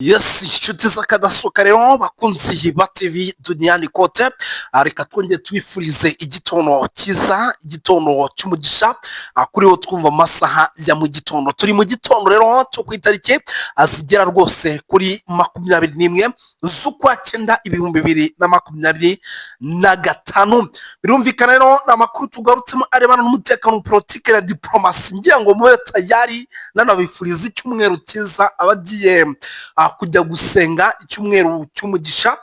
Yes, inshuti z'akadasohoka rero, bakunzi ba TV Duniani Kote, reka twongere tubifurize igitondo cyiza, igitondo cy'umugisha kuri wo twumva amasaha ya mu gitondo. Turi mu gitondo rero cyo ku itariki zigera rwose kuri 21 z'ukwa cyenda 2025. Birumvikana rero ni amakuru tugarutsemo arebana n'umutekano, politiki na diporomasi. Ngira ngo mube tayari, nanabifuriza icyumweru cyiza abagiye kujya gusenga, icyumweru cy'umugisha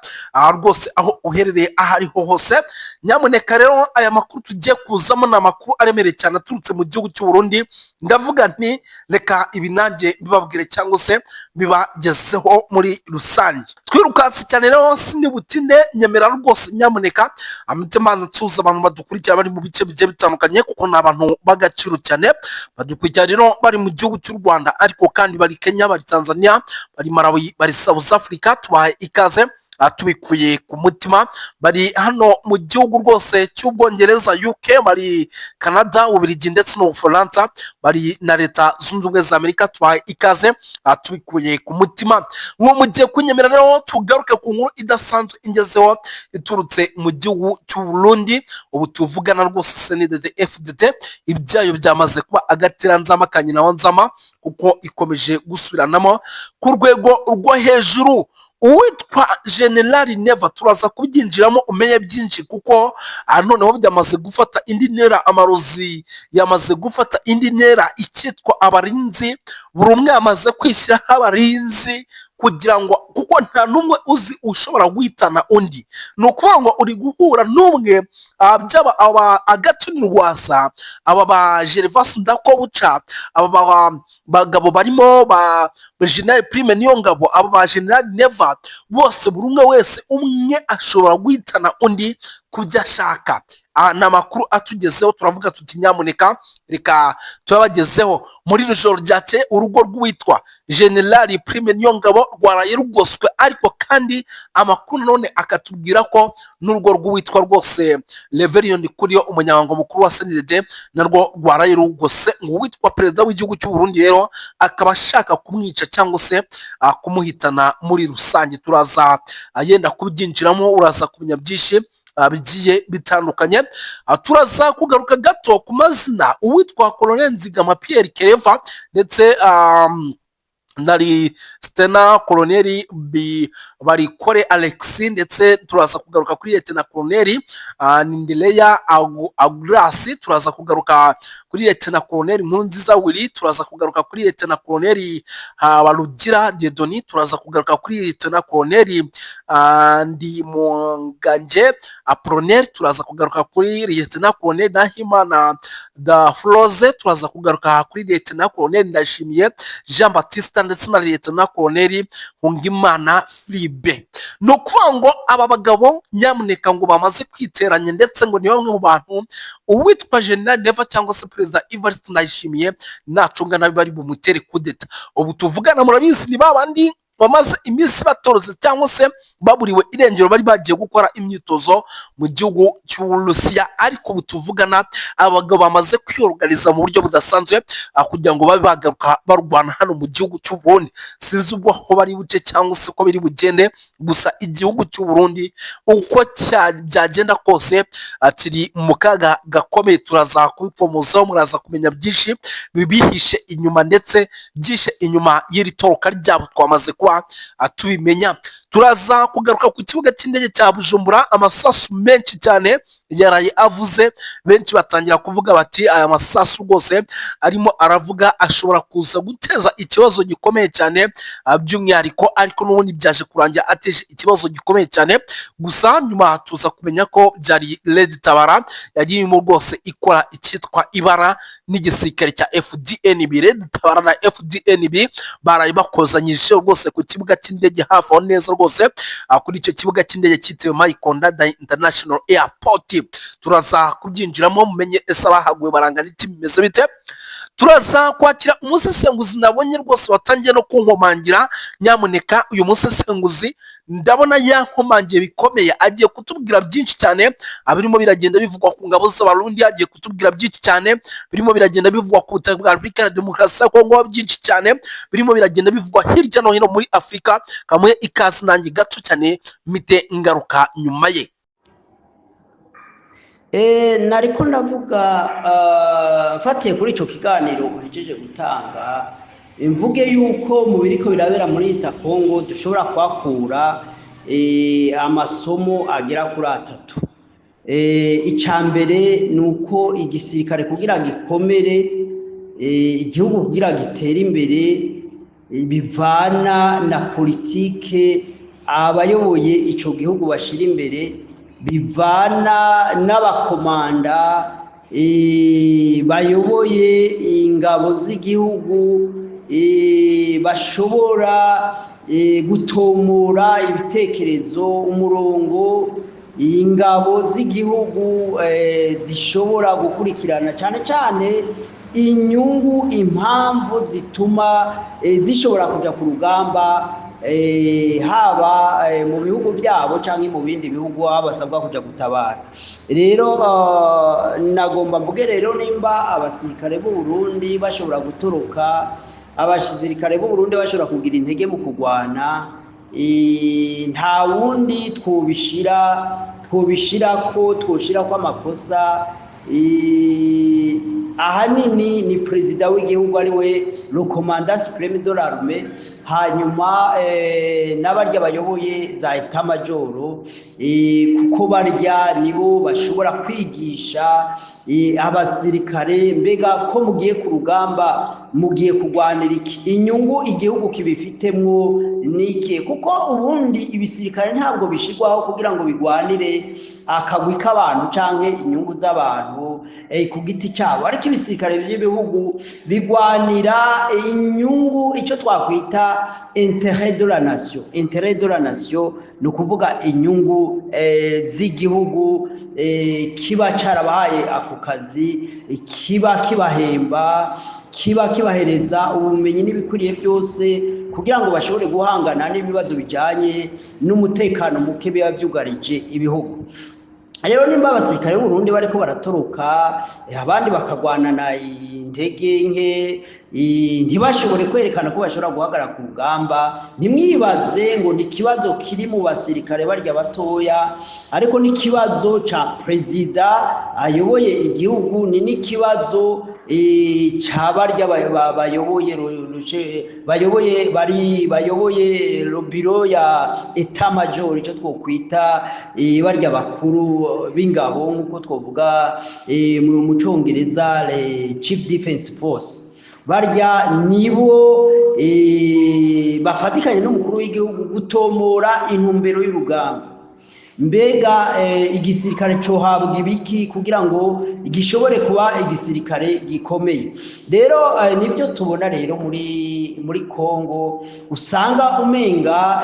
rwose aho uherereye aho ariho hose. Nyamuneka rero, aya makuru tugiye kuzamo ni amakuru aremereye cyane aturutse mu gihugu cy'u Burundi. Ndavuga nti reka ibi nanjye mbibabwire cyangwa se bibagezeho muri rusange. Twirukanse cyane rero, sinibutinde, nyemera rwose nyamuneka amite mazi nsuhuza abantu badukurikira bari mu bice bigiye bitandukanye, kuko ni abantu b'agaciro cyane badukurikira rero bari mu gihugu cy'u Rwanda, ariko kandi bari Kenya, bari Tanzania, bari Malawi, bari South Africa. Tubahaye ikaze tubikuye ku mutima. Bari hano mu gihugu rwose cy'Ubwongereza, UK, bari Canada, Ububiligi ndetse n'Ubufaransa, bari na Leta Zunze Ubumwe za Amerika. Tubahaye ikaze tubikuye ku mutima. Uwo mugiye kunyemera rero tugaruke ku nkuru idasanzwe ingezeho iturutse mu gihugu cy'u Burundi. Ubu tuvugana rwose CNDD FDD ibyayo byamaze kuba agateranzama ka nyina wa nzama, kuko ikomeje gusubiranamo ku rwego rwo hejuru. Uwitwa General Neva, turaza kubyinjiramo umenye byinshi, kuko noneho byamaze gufata indi ntera, amarozi yamaze gufata indi ntera. Icyitwa abarinzi, buri umwe yamaze kwishyiraho abarinzi kugira ngo, kuko nta n'umwe uzi ushobora guhitana undi. Ni ukuvuga ngo uri guhura n'umwe, byaba aba Agathon Rwasa, aba ba Gervais Ndakobuca, aba bagabo barimo ba General Prime Niyongabo, aba ba General Neva, bose buri umwe wese umwe ashobora guhitana undi ku byo ashaka. Aha ni amakuru atugezeho, turavuga tuti nyamuneka reka tuyabagezeho. Muri iri joro ryakeye urugo rw'uwitwa General Prime Niyongabo rwaraye rugoswe, ariko kandi amakuru none akatubwira ko n'urugo rw'uwitwa rwose Reverien Ndikuriyo, umunyamabanga mukuru wa CNDD, narwo rwaraye rugose. Ngo uwitwa perezida w'igihugu cy'u Burundi rero akaba ashaka kumwica cyangwa se kumuhitana muri rusange. Turaza yenda kubyinjiramo, uraza kumenya byinshi bigiye bitandukanye. Turaza kugaruka gato ku mazina uwitwa Colonel Nzigama Pierre Claver ndetse na Lieutenant Colonel Barikore Alexis, ndetse turaza kugaruka kuri Lieutenant Colonel Nindireya Agurasi, turaza kugaruka kuri Lieutenant Colonel Nkurunziza Willy, turaza kugaruka kuri Lieutenant Colonel Barugira Dieudonné, turaza kugaruka kuri Lieutenant Colonel Ndimunganje Apollinaire, turaza kugaruka kuri Lieutenant Colonel Nahimana Dafroze, turaza kugaruka kuri Lieutenant Colonel Ndashimiye Jean Baptiste ndetse na Lieutenant Colonel Hungimana Philippe. Ni ukuvuga ngo aba bagabo nyamuneka ngo bamaze kwiteranya, ndetse ngo ni bamwe mu bantu uwitwa General Neva cyangwa se Perezida Evariste Ndayishimiye nacunga nabi bari bumutere kudeta. Ubu tuvugana murabizi ni babandi bamaze iminsi batorotse cyangwa se baburiwe irengero, bari bagiye gukora imyitozo mu gihugu cy'Uburusiya, ariko ubu tuvugana abagabo bamaze kwiyorganiza mu buryo budasanzwe kugira ngo babe bagaruka barwana hano mu gihugu cy'u Burundi. Sinzi ubwo aho bari buce cyangwa se uko biri bugende, gusa igihugu cy'u Burundi uko byagenda kose kiri mu kaga gakomeye. Turaza kubikomozaho, muraza kumenya byinshi bibihishe inyuma ndetse byishe inyuma y'iri toroka ryabo twamaze kuba tubimenya. Turaza kugaruka ku kibuga cy'indege cya Bujumbura, amasasu menshi cyane yaraye avuze, benshi batangira kuvuga bati aya masasu rwose arimo aravuga ashobora kuza guteza ikibazo gikomeye cyane by'umwihariko, ariko n'ubundi byaje kurangira ateje ikibazo gikomeye cyane. Gusa nyuma tuza kumenya ko byari Red Tabara yari irimo rwose ikora icyitwa ibara n'igisirikare cya FDNB. Red Tabara na FDNB baraye bakozanyije rwose ku kibuga cy'indege hafi aho neza rwose kuri icyo kibuga cy'indege cyitiriwe Mayikonda International Airport. Turaza kubyinjiramo mumenye ese abahaguye barangana iki, bimeze bite. Turaza kwakira umusesenguzi nabonye rwose watangiye no kunkomangira. Nyamuneka, uyu musesenguzi ndabona yankomangiye bikomeye. Agiye kutubwira byinshi cyane abirimo biragenda bivugwa ku ngabo z'Abarundi, agiye kutubwira byinshi cyane birimo biragenda bivugwa ku butaka bwa Repubulika ya Demokarasi ya Kongo, byinshi cyane birimo biragenda bivugwa hirya no hino muri Afurika. Kamuhe ikaze nanjye gato cyane mite ngaruka nyuma ye. Nariko ndavuga mfatiye kuri ico kiganiro uhejeje gutanga, mvuge yuko mu biriko birabera muri East Congo dushobora kuhakura amasomo agera kuri atatu. Ica mbere ni uko igisirikare kugira gikomere, igihugu kugira gitere imbere, bivana na politike abayoboye ico gihugu bashira imbere, bivana n'abakomanda bayoboye ingabo z'igihugu, bashobora gutomora ibitekerezo, umurongo ingabo z'igihugu zishobora gukurikirana, cyane cyane inyungu, impamvu zituma zishobora kuja ku rugamba, haba mu bihugu byabo cyangwa mu bindi bihugu aho basabwa kuja gutabara. Rero nagomba mvuge rero, nimba abasirikare b'u Burundi bashobora gutoroka, abasirikare b'u Burundi bashobora kugira intege mu kurwana, nta wundi twobishira ko twoshira ko amakosa. Ahanini ni perezida w'igihugu, ari we le commandant suprême de l'armée, hanyuma n'abarya bayoboye za état-major, kuko barya nibo bashobora kwigisha abasirikare: mbega ko mugiye ku rugamba, mugiye kurwanira iki? Inyungu igihugu kibifitemwo niki? Kuko ubundi ibisirikare ntabwo bishirwaho kugira ngo bigwanire akagwi k'abantu canke inyungu z'abantu ku giti cyabo, ariko ibisirikare by'ibihugu bigwanira inyungu, icyo twakwita intérêt de la nation. Intérêt de la nation ni ukuvuga inyungu z'igihugu kiba carabahaye ako kazi, kiba kibahemba, kiba kibahereza ubumenyi n'ibikwiriye byose kugira ngo bashobore guhangana n'ibibazo bijanye n'umutekano muke biba vyugarije ibihugu. Rero nimba abasirikare b'Uburundi bariko baratoroka, abandi bakagwanana intege nke, ntibashobore kwerekana ko bashobora guhagarara ku rugamba, ntimwibaze ngo ni ikibazo kiri mu basirikare barya batoya, ariko n'ikibazo ca perezida ayoboye igihugu, ni n'ikibazo ca barya bayoboye bayoboye bari bayoboye bureau ya état-major, ico twokwita barya bakuru b'ingabo, nk'uko twovuga mu Congereza Chief Defense Force. Barya nibo bafatikanye n'umukuru w'igihugu gutomora intumbero y'urugamba. Mbega igisirikare cohabwa ibiki kugira ngo gishobore kuba igisirikare gikomeye? Rero nibyo tubona rero muri Kongo, usanga umenga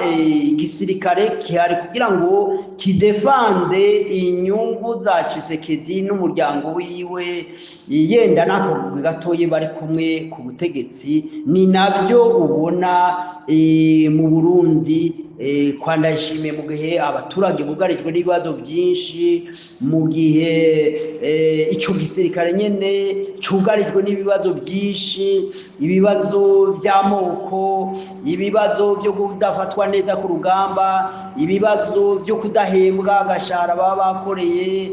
igisirikare gihari kugira ngo kidefande inyungu za Tshisekedi n'umuryango wiwe, yenda n'ako gatoyi bari kumwe ku butegetsi. Ni nabyo ubona mu Burundi kwa Ndayishimiye, mu gihe abaturage bugarijwe n'ibibazo byinshi, mu gihe ico gisirikare nyene cugarijwe n'ibibazo byinshi, ibibazo by'amoko, ibibazo byo kudafatwa neza ku rugamba, ibibazo byo kudahembwa agashahara baba bakoreye,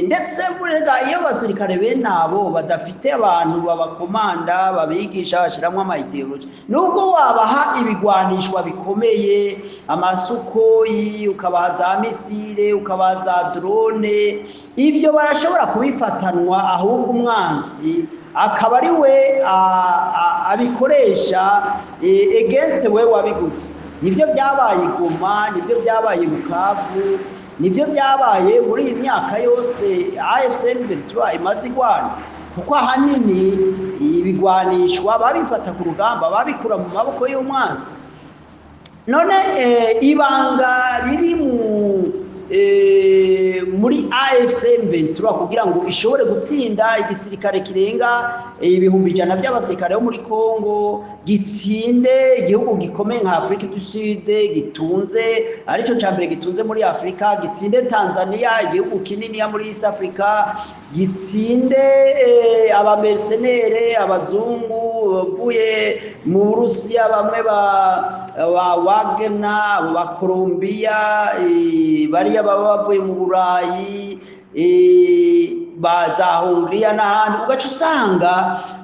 ndetse burega iyo abasirikare bene abo badafite abantu babakomanda, babigisha, bashiramwo ama idéologie, nubwo wabaha ibigwanishwa bikomeye, amasukoyi, ukabaha za missiles, ukabaha za drone, ibyo barashobora kubifatanwa, ahubwo umwansi akaba ari we abikoresha against we wabiguze. Nibyo byabaye i Goma, nibyo byabaye i Bukavu, nibyo byabaye muri iyi myaka yose AFC M23 imaze igwana, kuko ahanini ibigwanishwa babifata ku rugamba, babikura mu maboko y'umwansi. None ibanga riri mu muri AFC M23 kugira ngo ishobore gutsinda igisirikare kirenga 100,000 by'abasirikare bo muri Kongo, gitsinde igihugu gikomeye nka Afrique du Sud gitunze, arico ca mbere gitunze muri Afrika, gitsinde Tanzania igihugu kinini ya muri East Africa, gitsinde abamercenere abazungu bavuye mu Burusiya, bamwe ba Wagner, ba Colombia, bariya baba bavuye mu Burayi, ba za Hongria n'ahandi. Ugaca usanga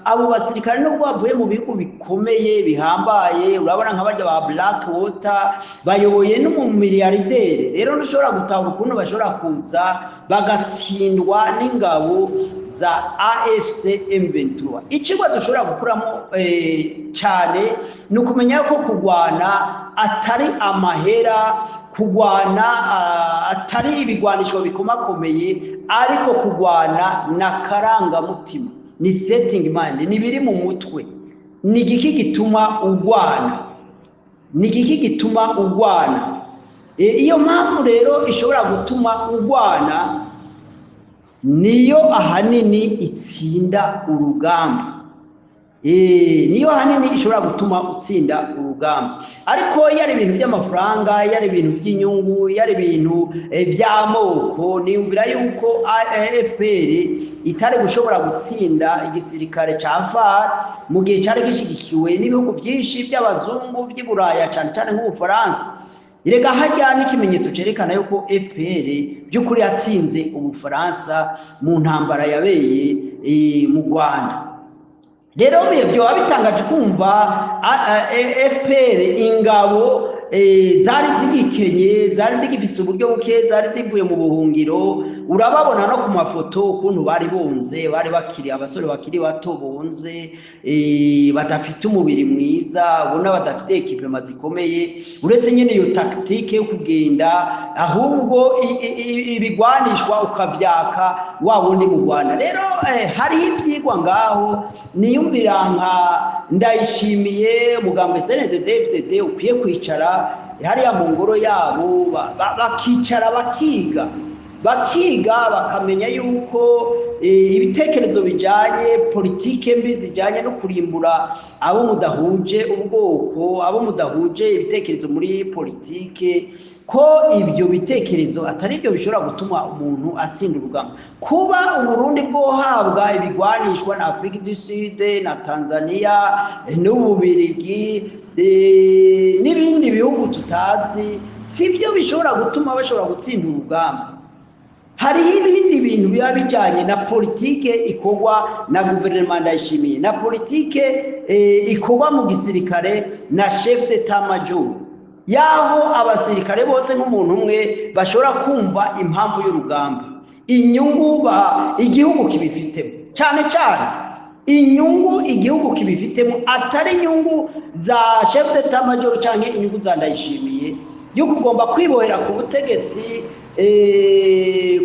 abo basirikare nubwo bavuye mu bihugu bikomeye bihambaye, urabona nka barya ba Black Water bayoboye n'umumiliyardere. Rero ntushobora gutahura ukuntu bashobora kuza bagatsindwa n'ingabo za AFC M23. Icigwa dushobora gukuramo cyane ni ukumenya ko kurwana atari amahera, kurwana atari ibigwanisho bikomakomeye, ariko kurwana na karangamutima, ni setting mind, ni biri mu mutwe. Ni igiki gituma urwana? Ni igiki gituma urwana? Iyo mpamvu rero ishobora gutuma urwana niyo ahanini itsinda urugamba. Niyo ahanini ishobora gutuma utsinda urugamba. Ariko iyo ari ibintu by'amafaranga, iyo ari ibintu by'inyungu, iyo ari ibintu by'amoko, niyumvira yuko FPR itari gushobora gutsinda igisirikare ca FAR mu gihe cari gishigikiwe n'ibihugu byinshi by'abazungu by'i Buraya, cyane cyane nk'Ubufaransa. Erega harya n'ikimenyetso cerekana yuko FPR by'ukuri yatsinze Ubufaransa mu ntambara yabeye mu Rwanda. Rero byoba bitangaje kumva FPR ingabo zari zigikenye, zari zigifise uburyo buke, zari zivuye mu buhungiro. Urababona no ku mafoto ukuntu bari bonze, bari bakiri abasore bakiri bato bonze, badafite umubiri mwiza, ubona badafite équipement zikomeye, uretse nyine iyo tactique yo kugenda ahubwo ibigwanishwa ukavyaka wa wundi mu Rwanda. Rero hariho ivyigwa ngaho niyumvira nka Ndayishimiye, umugambwe CNDD-FDD ukwiye kwicara hariya mu ngoro yabo, bakicara bakiga bakamenya yuko ibitekerezo bijanye politike mbi zijanye no kurimbura abo mudahuje ubwoko, abo mudahuje ibitekerezo muri politike, ko ibyo bitekerezo atari byo bishobora gutuma umuntu atsinda urugamba. Kuba Uburundi bwohabwa ibigwanishwa na Afrique du Sud na Tanzania n'Ububirigi n'ibindi bihugu tutazi, sibyo bishobora gutuma bashobora gutsinda urugamba. Hariho ibindi bintu biba bijyanye na politike ikorwa na guverinoma Ndayishimiye, na politike ikorwa mu gisirikare na chef d'état major, yaho abasirikare bose nk'umuntu umwe bashobora kumva impamvu y'urugamba, inyungu igihugu kibifitemo, cyane cyane inyungu igihugu kibifitemo, atari inyungu za chef d'état major cyangwa inyungu za Ndayishimiye yuko ugomba kwibohera ku butegetsi,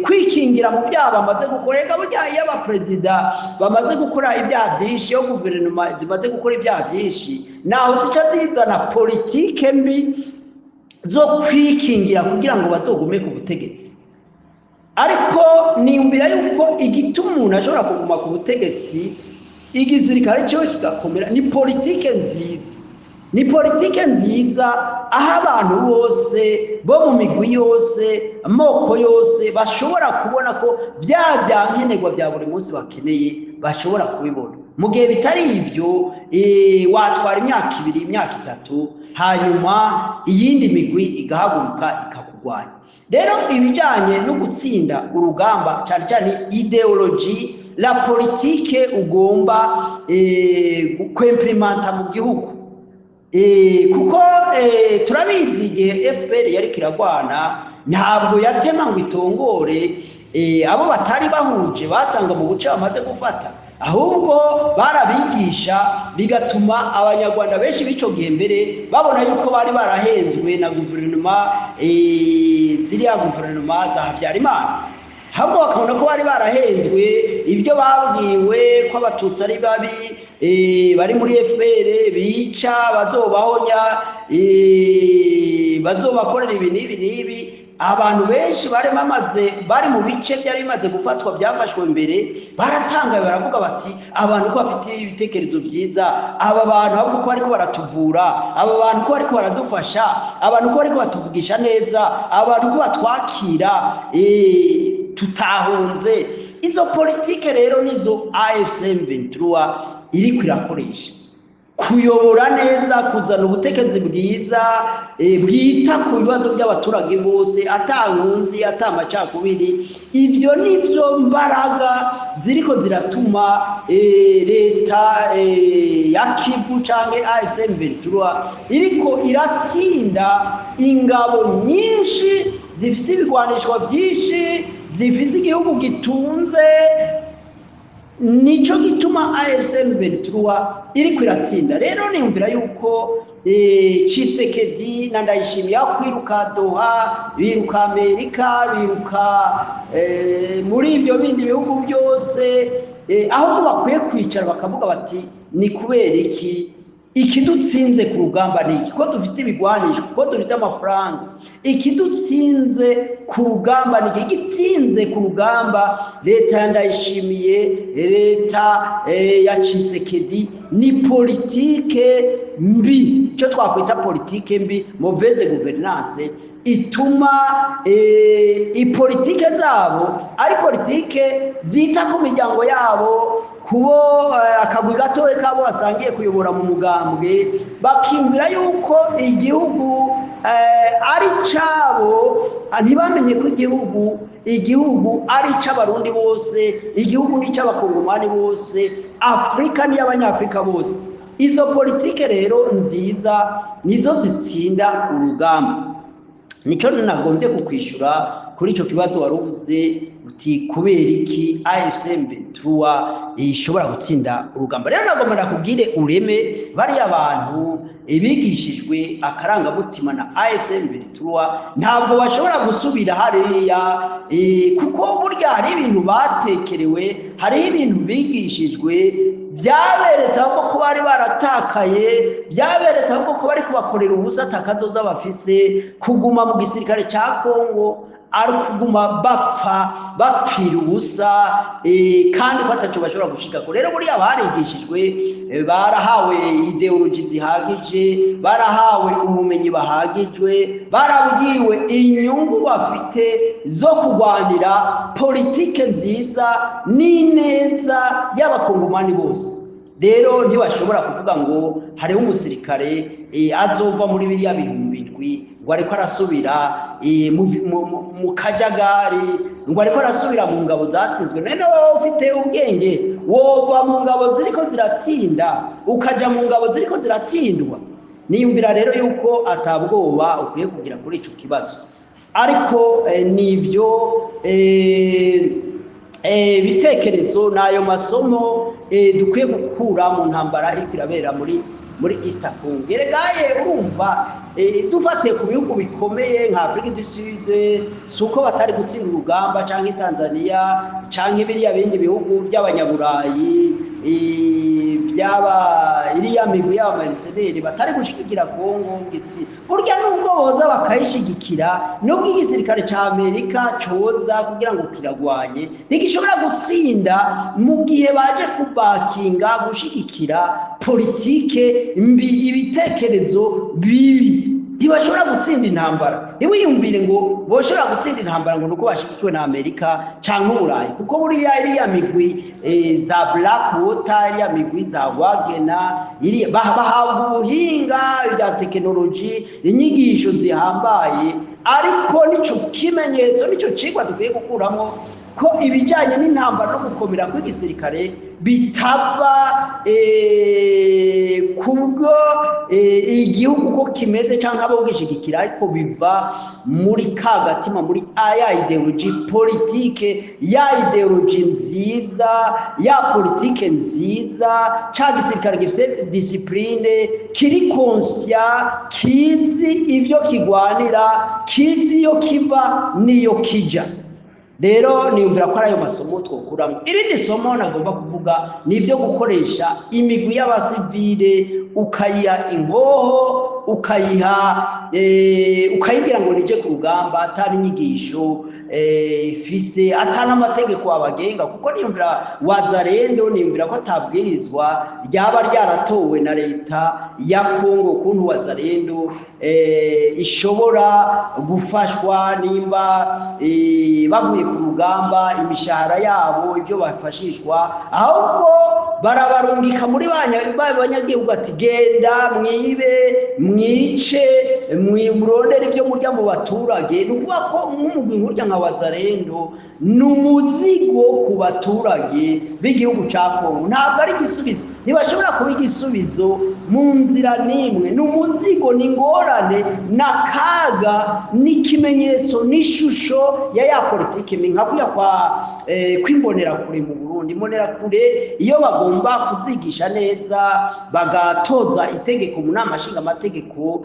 kwikingira mu byaha bamaze gukora. Reka burya iyo abaperezida bamaze gukora ibyaha byinshi, iyo guverinoma zimaze gukora ibyaha byinshi, naho zica zizana politike mbi zo kwikingira kugira ngo bazogume ku butegetsi. Ariko niyumvira yuko igituma umuntu ashobora kuguma ku butegetsi, igisirikare cyiwe kigakomera, ni politike nziza. Ni politike nziza aho abantu bose bo mu migwi yose, amoko yose, bashobora kubona ko bya byankenerwa bya buri munsi bakeneye bashobora kubibona. Mu gihe bitari ibyo, watwara imyaka 2, imyaka 3, hanyuma iyindi migwi igahaguruka ikakugwanya. Rero ibijyanye no gutsinda urugamba, cyane cyane idéologie, la politique ugomba kw'implémenta mu gihugu, kuko turabizi igihe FPR yari kiragwana ntabwo yatema ngo itongore abo batari bahuje basanga mu buce bamaze gufata, ahubwo barabigisha, bigatuma abanyarwanda benshi b'ico gihe mbere babona yuko bari barahenzwe na guverinoma, ziriya guverinoma za Habyarimana, ahubwo bakabona ko bari barahenzwe ibyo babwiwe ko abatutsi ari babi, bari muri FPR bica, bazobahonya, Bazobakorera ibi n'ibi n'ibi. Abantu benshi bari bamaze, bari mu bice byari bimaze gufatwa, byafashwe mbere, baratangaye, baravuga bati: "Abantu ko bafite ibitekerezo byiza, aba bantu ahubwo ko bariko baratuvura, aba bantu ko bariko baradufasha, abantu ko bariko batuvugisha neza, abantu ko batwakira, tutahunze." Izo politike rero nizo AFC M23 iriko irakoresha: kuyobora neza, kuzana ubutegetsi bwiza bwita ku bibazo by'abaturage bose, ata nkunzi, ata amacakubiri. Ivyo nivyo mbaraga ziriko ziratuma leta ya Kivu canke AFC M23 iriko iratsinda ingabo nyinshi zifise ibigwanishwa byinshi, zifise igihugu gitunze. Nico gituma AFC M23 iriko iratsinda. Rero niyumvira yuko Tshisekedi na Ndayishimiye, aho kwiruka Doha, biruka Amerika, biruka muri ibyo bindi bihugu byose, ahubwo bakwiye kwicara bakavuga bati: "Ni kubera iki ikidutsinze ku rugamba ni iki? Ko dufite ibigwanisho, ko dufite amafaranga, ikidutsinze ku rugamba ni iki?" Igitsinze ku rugamba leta ya Ndayishimiye, leta ya Tshisekedi ni politike mbi, icyo twakwita politike mbi, mauvaise gouvernance, ituma ipolitike zabo ari politike zita ku miryango yabo, kubo akagwi gatoya kabo basangiye kuyobora mu mugambwe, bakiyumvira yuko igihugu ari cabo. Ntibamenye ko igihugu ari ic'Abarundi bose, igihugu ni ic'Abakongomani bose, Afurika ni iy'Abanyafurika bose. Izo politike rero nziza nizo zitsinda urugamba. Nicyo nagombye kukwishyura kuri icyo kibazo wari uvuze uti: "Kubera iki AFC M23 ishobora gutsinda urugamba?" Rero nagomba nakubwire ureme bariya bantu bigishijwe akarangamutima na AFC M23 ntabwo bashobora gusubira hariya, kuko burya hari ibintu batekerewe, hariho ibintu bigishijwe byaberetse ahubwo ko bari baratakaye, byaberetse ahubwo ko bari kubakorera ubusa, atakazoza bafise. Kuguma mu gisirikare cya Kongo ari ukuguma bapfa, bapfira ubusa, kandi ko ataco bashobora gushikako. Rero buriya barigishijwe, barahawe idéologie zihagije, barahawe ubumenyi bahagijwe, barabwiwe inyungu bafite zo kurwanira politike nziza n'ineza y'Abakongomani bose. Rero ntibashobora kuvuga ngo hariho umusirikare azova muri biriya 7000 ngo ariko arasubira mu kajagari, ngo ariko arasubira mu ngabo zatsinzwe. None wowe ufite ubwenge wova mu ngabo ziriko ziratsinda ukaja mu ngabo ziriko ziratsindwa? Niyumvira rero yuko atabwoba ukwiye kugira kuri ico kibazo. Ariko nivyo bitekerezo n'ayo masomo dukwiye gukura mu ntambara iriko irabera muri East Congo. Eregaye urumva, dufatiye ku bihugu bikomeye nka Afrique du Sud, si uko batari gutsinda urugamba, canke Tanzania, canke biriya bindi bihugu by'Abanyaburayi, byaba iriya migwi y'aba mercenaires batari gushigikira Kongo ngitsi. Burya nubwo boza bakayishigikira, nubwo igisirikare ca Amerika coza kugira ngo kiragwanye, ntigishobora gutsinda mu gihe baje kubakinga gushigikira politike mbi, ibitekerezo bibi. Ntibashobora gutsinda intambara. Ntiwiyumvire ngo boshobora gutsinda intambara ngo nuko bashigikiwe na Amerika canke Uburayi, kuko buriya iriya migwi za Black Water, iriya migwi za Wagner, iriya bahabwa ubuhinga bya tekinoloji, inyigisho zihambaye. Ariko nico kimenyetso, nico cigwa dukwiye gukuramo ko ibijyanye n'intambara no gukomera kw'igisirikare bitava kubwo igihugu uko kimeze cyangwa abo gishigikira, ariko biva muri ka gatima, muri ya idéologie politique, ya idéologie nziza, ya politike nziza, ca gisirikare gifise discipline, kiri conscient, kizi ivyo kigwanira, kizi iyo kiva n'iyo kija. Rero niyumvira ko ari ayo masomo twokuramo. Irindi somo nagomba kuvuga ni ibyo gukoresha imigwi y'abasivile, ukayiha inkoho, ukayiha ukayibwira ngo nije ku rugamba atari inyigisho ifise, atari amategeko abagenga. Kuko niyumvira Wazalendo, niyumvira ko atabwirizwa ryaba ryaratowe na leta ya Kongo ukuntu Wazalendo ishobora gufashwa nimba baguye ku rugamba, imishahara yabo, ibyo bafashishwa. Ahubwo barabarungika muri banyagihugu ati: "Genda mwibe, mwice, murondere ibyo murya mu baturage." Ni ukuvuga ko nk'umugwi nkurya nka Wazalendo ni umuzigo ku baturage b'igihugu cya Kongo, ntabwo ari igisubizo, ntibashobora kuba igisubizo mu nzira n'imwe. Ni umuzigo, ni ingorane, ni akaga, n'ikimenyetso, n'ishusho ya politiki mbi nka kuriya kwa kw'imbonerakure mu Burundi. Imbonerakure iyo bagomba kuzigisha neza, bagatoza itegeko mu nama nshingamategeko,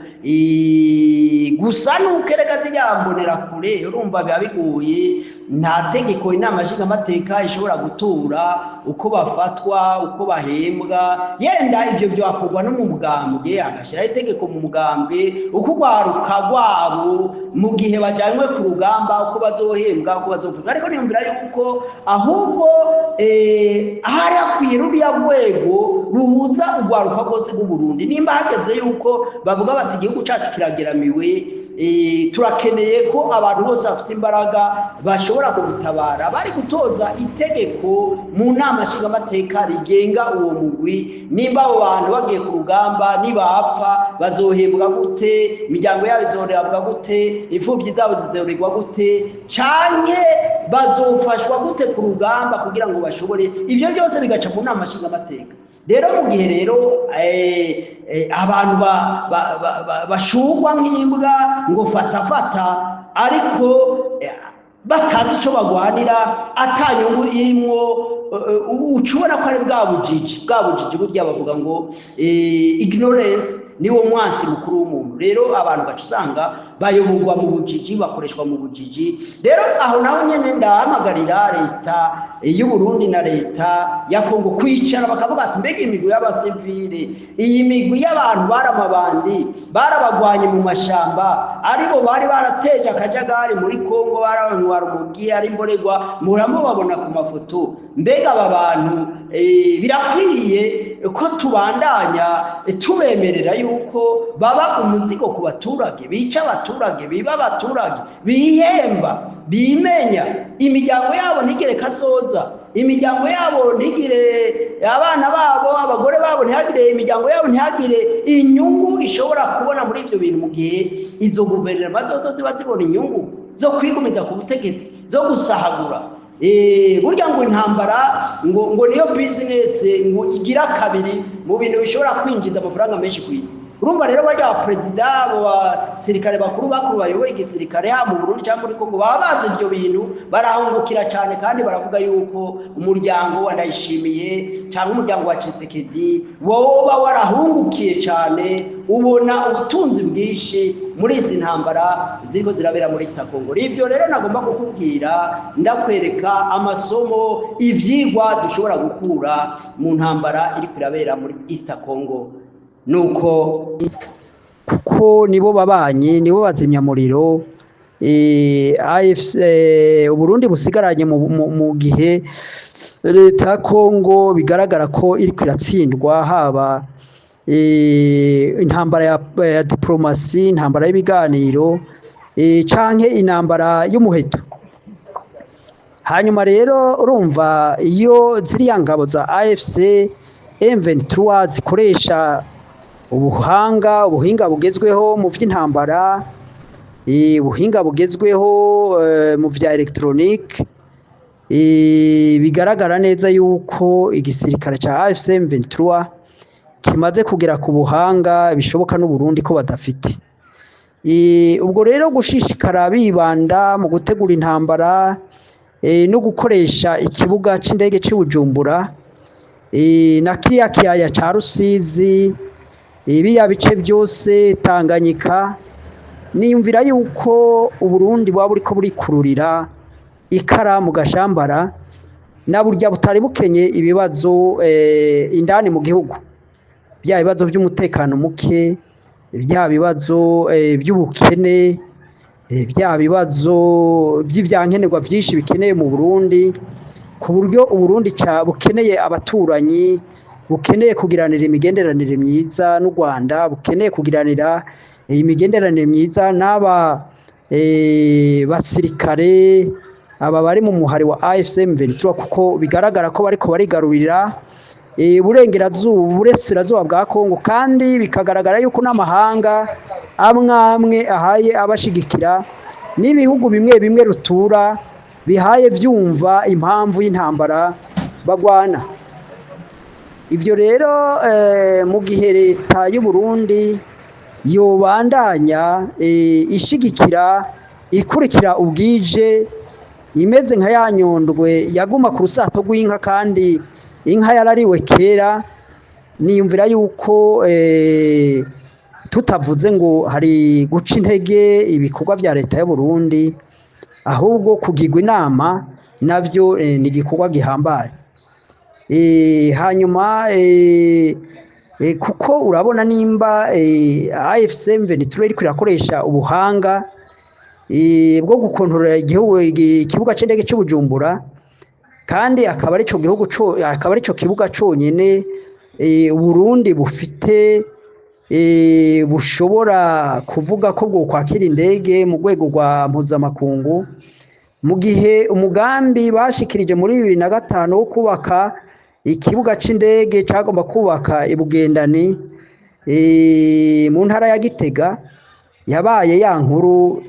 gusa nuko erega ziriya mbonerakure urumva biba bigoye, nta tegeko inama nshingamateka ishobora gutora uko bafatwa, uko bahembwa. Yenda ivyo byakorwa no mu mugambwe, agashyiraho itegeko mu mugambwe uko urwaruka rwabo mu gihe bajanywe ku rugamba, uko bazohembwa, uko bazofashwa. Ariko niyumvira yuko ahubwo ahari hakwiye ruriya rwego ruhuza urwaruka rwose rw'Uburundi, nimba hageze yuko bavuga bati: "Igihugu cacu kirageramiwe, turakeneye ko abantu bose bafite imbaraga bashobora kugitabara", bari gutoza itegeko mu nama nshingamateka rigenga uwo mugwi, nimba abo bantu bagiye ku rugamba, nibapfa bazohembwa gute, imiryango yabo izorebwa gute, imfubyi zabo zizorerwa gute, canke bazofashwa gute ku rugamba kugira ngo bashobore. Ivyo byose bigaca mu nama nshingamateka. Rero mu gihe rero abantu bashugwa nk'imbwa ngo fata fata, ariko batazi icyo bagwanira, ata nyungu irimwo, uca ubona ko ari bwa bujiji, bwa bujiji. Burya bavuga ngo ignorance niwo mwansi mukuru w'umuntu. Rero abantu baca usanga bayoborwa mu bujiji, bakoreshwa mu bujiji. Rero aho naho nyene ndahamagarira leta y'u Burundi na leta ya Kongo kwicara bakavuga ati: "Mbega imigwi y'abasivile, iyi migwi y'abantu baramabandi, barabagwanye mu mashamba, aribo bari barateje akajagari muri Kongo, barabanywa rumogi, ari imborerwa, muramubabona ku mafoto, mbega aba bantu birakwiriye ko tubandanya tubemerera yuko baba umuzigo ku baturage, bica abaturage, biba abaturage, bihemba, bimenya, imiryango yabo ntigire kazoza, imiryango yabo ntigire abana babo, abagore babo ntihagire, imiryango yabo ntihagire inyungu ishobora kubona muri ibyo bintu, mu gihe izo guverinoma zozo ziba zibona inyungu zo kwigumiza ku butegetsi, zo gusahagura?" Burya ngo intambara ngo niyo business ngo igira kabiri mu bintu bishobora kwinjiza amafaranga menshi ku isi. Urumva rero barya ba perezida, abo basirikare bakuru bakuru bayoboye igisirikare, haba mu Burundi cyangwa muri Kongo, baba bazi ibyo bintu, barahungukira cyane. Kandi baravuga yuko umuryango wa Ndayishimiye cyangwa umuryango wa Tshisekedi woba warahungukiye cyane, ubona ubutunzi bwinshi muri izi ntambara ziriko zirabera muri East Congo. Ivyo rero nagomba kukubwira, ndakwereka amasomo, ivyigwa dushobora gukura mu ntambara iriko irabera muri East Congo. Nuko kuko nibo babanye, nibo bazimyamuriro AFC Uburundi busigaranye mu gihe leta ya Kongo bigaragara ko iriko iratsindwa, haba intambara ya diplomasi, intambara y'ibiganiro, canke intambara y'umuheto. Hanyuma rero urumva iyo ziriya ngabo za AFC M23 zikoresha ubuhanga, ubuhinga bugezweho mu vy'intambara, ubuhinga bugezweho mu vya electronique, bigaragara neza yuko igisirikare ca AFC M23 kimaze kugera ku buhanga bishoboka n'Uburundi ko badafite. Ubwo rero gushishikara bibanda mu gutegura intambara no gukoresha ikibuga c'indege c'i Bujumbura na kiriya kiyaya ca Rusizi, biriya bice byose Tanganyika, niyumvira yuko Uburundi bwaba buriko burikururira. ikara mu gashambara, na burya butari bukenye ibibazo indani mu gihugu, bya bibazo by'umutekano muke, bya bibazo by'ubukene, bya bibazo by'ibyankenerwa byinshi bikeneye mu Burundi, ku buryo Uburundi bukeneye abaturanyi, bukeneye kugiranira imigenderanire myiza n'u Rwanda, bukeneye kugiranira imigenderanire myiza n'aba basirikare aba bari mu muhari wa AFC M23, kuko bigaragara ko bariko barigarurira uburengerazuba, uburasirazuba bwa Kongo, kandi bikagaragara yuko n'amahanga amwe amwe ahaye abashigikira, n'ibihugu bimwe bimwe rutura bihaye vyumva impamvu y'intambara bagwana. Ivyo rero mu gihe leta y'u Burundi yobandanya ishigikira ikurikira ubwije, imeze nka ya nyondwe yaguma ku rusato rw'inka kandi inka yarariwe kera, niyumvira yuko tutavuze ngo hari guca intege ibikorwa vya leta y'u Burundi, ahubwo kugirwa inama navyo ni igikorwa gihambaye. Hanyuma kuko urabona nimba AFC M23 iriko irakoresha ubuhanga bwo gukontorora igihugu, ikibuga c'indege c'Ubujumbura, kandi akaba arico gihugu co, akaba arico kibuga conyene Burundi bufite bushobora kuvuga ko bwo kwakira indege mu rwego rwa mpuzamakungu, mu gihe umugambi bashikirije muri 2005 wo kubaka ikibuga c'indege cagomba kubaka ibugendani mu ntara ya Gitega yabaye ya nkuru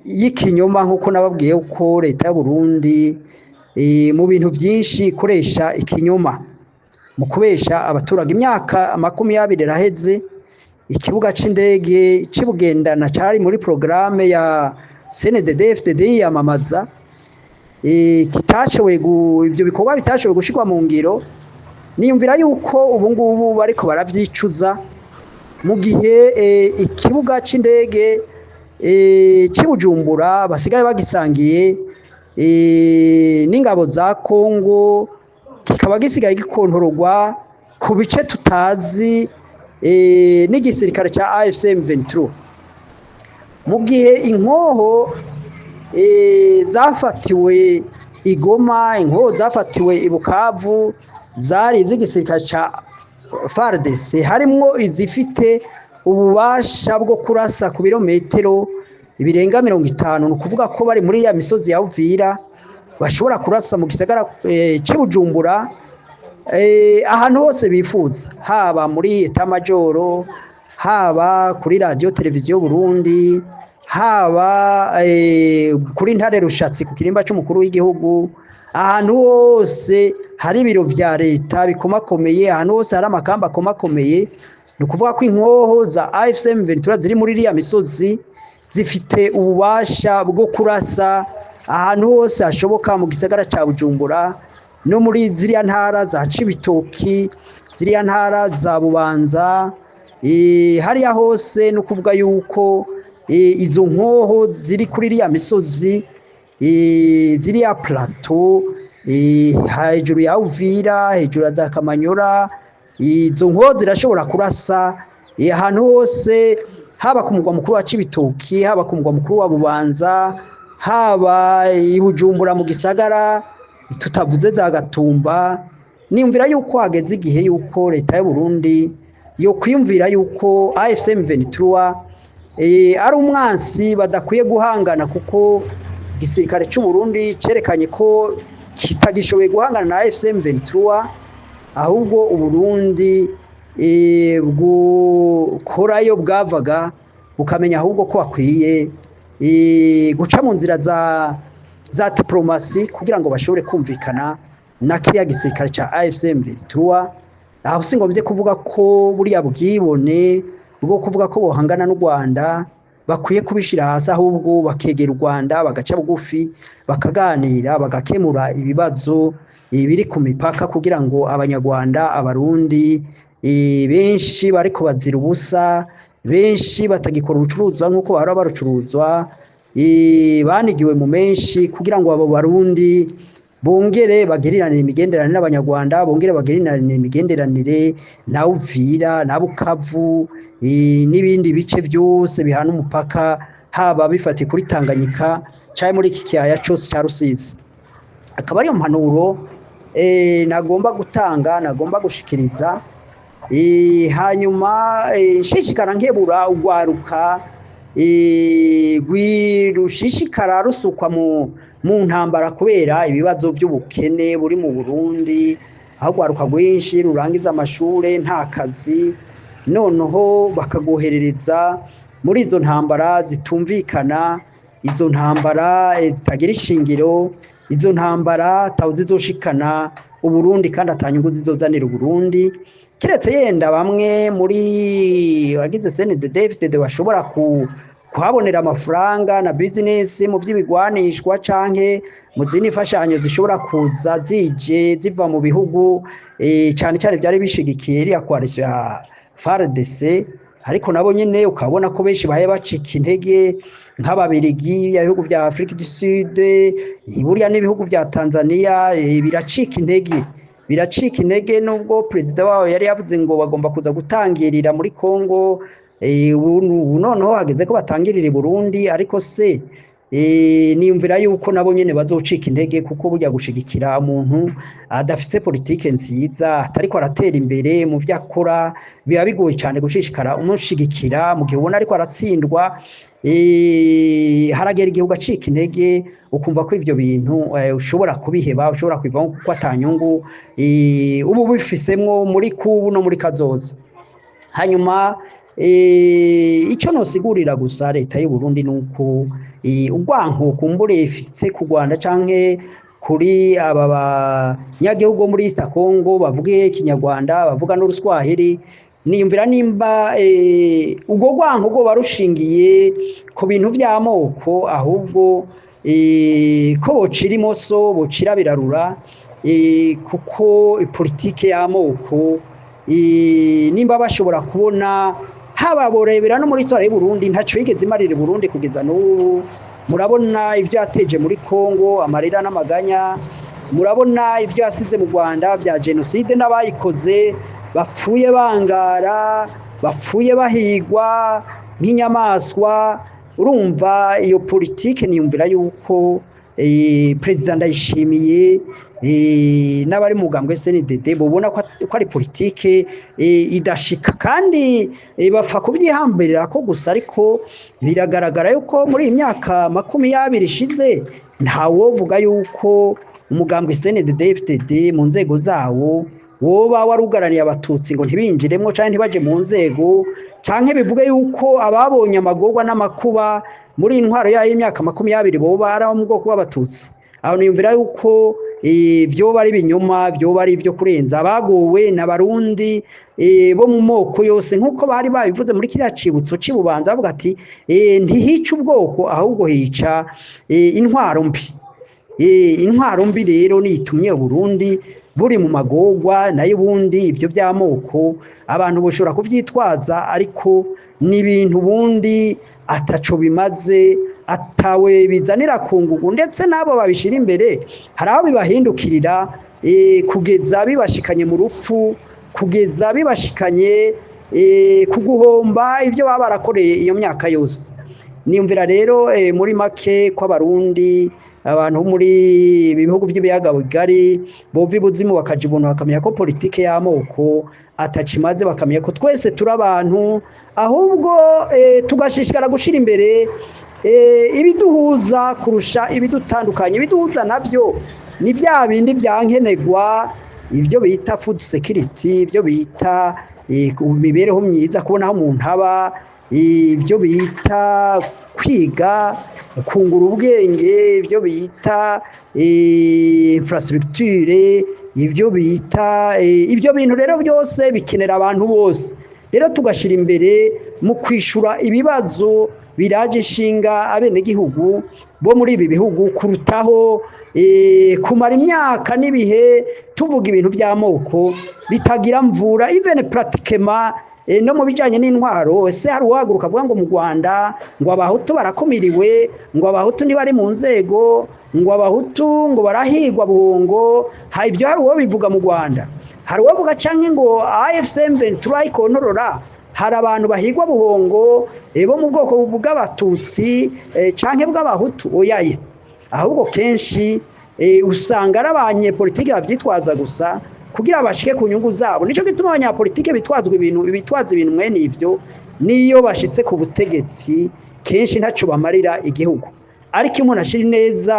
y'ikinyoma, nk'uko nababwiye ko leta y'u Burundi mu bintu byinshi ikoresha ikinyoma mu kubesha abaturage. Imyaka 20 iraheze ikibuga c'indege c'ibugendana cari muri programme ya CNDD-FDD yiyamamaza, kitashoboye, ivyo bikorwa bitashoboye gushirwa mu ngiro. Niyumvira yuko ubu ngubu bariko baravyicuza, mu gihe ikibuga c'indege c'Ibujumbura basigaye bagisangiye n'ingabo za Kongo, kikaba gisigaye gikontororwa ku bice tutazi n'igisirikare ca AFC M23, mu gihe inkoho zafatiwe i Goma, inkoho zafatiwe i Bukavu zari iz'igisirikare ca FARDC, harimwo izifite ububasha bwo kurasa ku birometero birenga 50. Ni ukuvuga ko bari muri ya misozi ya Uvira bashobora kurasa mu gisagara c'Ibujumbura, ahantu hose bifuza, haba muri etat-major, haba kuri radio televiziyo Burundi, haba kuri Ntare Rushatsi ku kirimba c'umukuru w'igihugu, ahantu hose hari ibiro vya leta bikomakomeye, ahantu hose hari amakamba akomakomeye. Ni ukuvuga ko inkoho za AFC M23 ziri muri iriya misozi zifite ububasha bwo kurasa ahantu hose hashoboka mu gisagara ca Bujumbura no muri ziriya ntara za Cibitoki, ziriya ntara za Bubanza, hariya hose. No kuvuga yuko izo nkoho ziri kuri iriya misozi, ziriya plateau hejuru ya Uvira, hejuru ya za Kamanyora, izo nkoho zirashobora kurasa ahantu hose, haba ku mugwa mukuru wa Cibitoki, haba ku mugwa mukuru wa Bubanza, haba i Bujumbura mu gisagara, tutavuze za Gatumba. Niyumvira yuko hageze igihe yuko leta y'u Burundi yo kwiyumvira yuko AFC M23 ari umwansi badakwiye guhangana, kuko igisirikare cy'u Burundi cerekanye ko kitagishoboye guhangana na AFC M23, ahubwo Uburundi bwokorayo bwavaga bukamenya ahubwo ko bakwiye guca mu nzira za diplomasi kugira ngo bashobore kumvikana na kiriya gisirikare ca AFC M23. Aho singombye kuvuga ko buriya bwibone bwo kuvuga ko bohangana n'u Rwanda bakwiye kubishira hasi, ahubwo bakegera u Rwanda, bagaca bugufi, bakaganira, bagakemura ibibazo biri ku mipaka, kugira ngo Abanyarwanda, Abarundi benshi bariko bazira ubusa, benshi batagikora ubucuruzwa nk'uko bahora barucuruzwa. Banigiwe mu menshi kugira ngo abo Barundi bongere bagiriranire imigenderanire n'Abanyarwanda, bongere bagiriranire imigenderanire na Uvira na Bukavu n'ibindi bice byose bihana umupaka, haba bifatiye kuri Tanganyika canke muri iki kiyaya cose ca Rusizi. Akaba ariyo mpanuro nagomba gutanga, nagomba gushikiriza. Hanyuma nshishikara nkebura urwaruka rushishikara rusukwa mu ntambara kubera ibibazo by'ubukene buri mu Burundi, aho urwaruka rwinshi rurangiza amashure nta kazi, noneho bakagoherereza muri izo ntambara zitumvikana, izo ntambara zitagira ishingiro, izo ntambara ataho zizoshikana Uburundi kandi atanyungu zizozanira Uburundi, kiretse yenda bamwe muri bagize CNDD-FDD bashobora kuhabonera amafaranga na business mu vy'ibigwanishwa canke mu zindi mfashanyo zishobora kuza zije ziva mu bihugu cane cane vyari bishigikiye iriya coalition ya FARDC. Ariko nabo nyene ukabona ko benshi bahe bacika intege, nk'Ababirigi, ibihugu vya Afrique du Sud, buriya n'ibihugu vya Tanzania biracika intege, biracika intege, nubwo perezida wabo yari yavuze ngo bagomba kuza gutangirira muri Congo. Ubu noneho hageze ko batangirira i Burundi, ariko se niyumvira yuko nabo nyene bazocika intege, kuko burya gushigikira umuntu adafise politike nziza, atariko aratera imbere mu vyo akora, biba bigoye cyane gushishikara umushigikira mu gihe ubona ariko aratsindwa. Haragera igihe ugacika intege, ukumva ko ivyo bintu ushobora kubiheba, ushobora kubivamo, kuko atanyungu ubu bifisemwo muri kubu no muri kazoza. Hanyuma icyo nosigurira gusa leta y'u Burundi nuko urwanko kumbure ifise ku Rwanda canke kuri aba banyagihugu bo muri East Congo bavuge Ikinyarwanda, bavuga n'Uruswahili, niyumvira nimba ubwo rwanko rwoba rushingiye ku bintu vy'amoko, ahubwo ko bocira imoso bocira birarura, kuko politike y'amoko, nimba bashobora kubona haba borebera no muri histoire y'u Burundi, ntaco yigeze imarira i Burundi kugeza n'ubu. Murabona ivyo yateje muri Congo, amarira n'amaganya. Murabona ivyo yasize mu Rwanda vya genocide n'abayikoze bapfuye bangara, bapfuye bahigwa nk'inyamaswa. Urumva iyo politike, niyumvira yuko Perezida Ndayishimiye n'abari mu mugambwe CNDD bobona ko ari politike idashika, kandi bapfa kuvyihambirira ko gusa. Ariko biragaragara yuko muri iyi myaka 20 ishize ntawovuga yuko umugambwe CNDD FDD mu nzego zawo woba warugaraniye Abatutsi ngo ntibinjiremwo canke ntibaje mu nzego, canke bivuge yuko ababonye amagorwa n'amakuba muri intwaro yayo y'imyaka 20 boba ari abo mu bwoko bw'Abatutsi. Aho niyumvira yuko vyoba ari ibinyoma, vyoba ari ivyo kurenza. Abagowe n'Abarundi bo mu moko yose, nk'uko bari babivuze muri kiriya cibutso c'i Bubanza, bavuga ati ntihica ubwoko, ahubwo hica intwaro mbi. Intwaro mbi rero nitumye Burundi buri mu magorwa. Nayo ubundi ivyo vy'amoko abantu boshobora kuvyitwaza, ariko ni ibintu ubundi ataco bimaze, atawe bizanira kungugu, ndetse n'abo babishira imbere hari aho bibahindukirira kugeza bibashikanye mu rupfu, kugeza bibashikanye ku guhomba ibyo baba barakoreye iyo myaka yose. Niyumvira rero muri make ko Abarundi, abantu bo muri ibi bihugu by'ibiyaga bigari, bova ibuzimu bakaja ubuntu, bakamenya ko politike y'amoko atacimaze, bakamenya ko twese turi abantu, ahubwo tugashishikara gushira imbere ibiduhuza kurusha ibidutandukanya. Ibiduhuza navyo ni vya bindi vyankenerwa, ibyo bita food security, ibyo bita imibereho myiza, kubona aho umuntu aba, ibyo bita kwiga, kungura ubwenge, ibyo bita infrastructure, ibyo bita ibyo bintu rero byose bikenera abantu bose. Rero tugashyira imbere mu kwishura ibibazo biraje ishinga abenegihugu bo muri ibi bihugu, kurutaho kumara imyaka n'ibihe tuvuga ibintu by'amoko bitagira mvura, even pratiquement. No mu bijanye n'intwaro, ese hari uwahaguruka avuga ngo mu Rwanda ngo Abahutu barakumiriwe, ngo Abahutu ntibari mu nzego, ngo Abahutu ngo barahigwa buhongo? Ha, ivyo hari uwo bivuga mu Rwanda? Hari uwovuga canke ngo AFC M23 ikontorora hari abantu bahigwa buhongo bo mu bwoko bw'Abatutsi canke bw'Abahutu? Oyaye, ahubwo kenshi usanga ari abanyepolitike bavyitwaza gusa kugira bashike ku nyungu zabo. Nico gituma abanyapolitike bitwazwa ibintu, bitwaza ibintu mwene ivyo, niyo bashitse ku butegetsi kenshi ntaco bamarira igihugu. Ariko iyo umuntu ashira ineza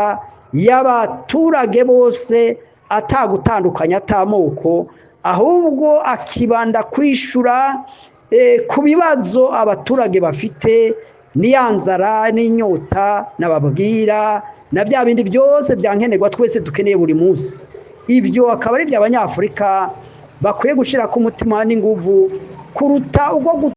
y'abaturage bose, atagutandukanya, atamoko, ahubwo akibanda kwishura ku bibazo abaturage bafite, n'iya nzara n'inyota nababwira na bya bindi byose byankenerwa twese dukeneye buri munsi, ibyo akaba ari ibyo Abanyafurika bakwiye gushyira ku mutima n'inguvu kuruta ubwo.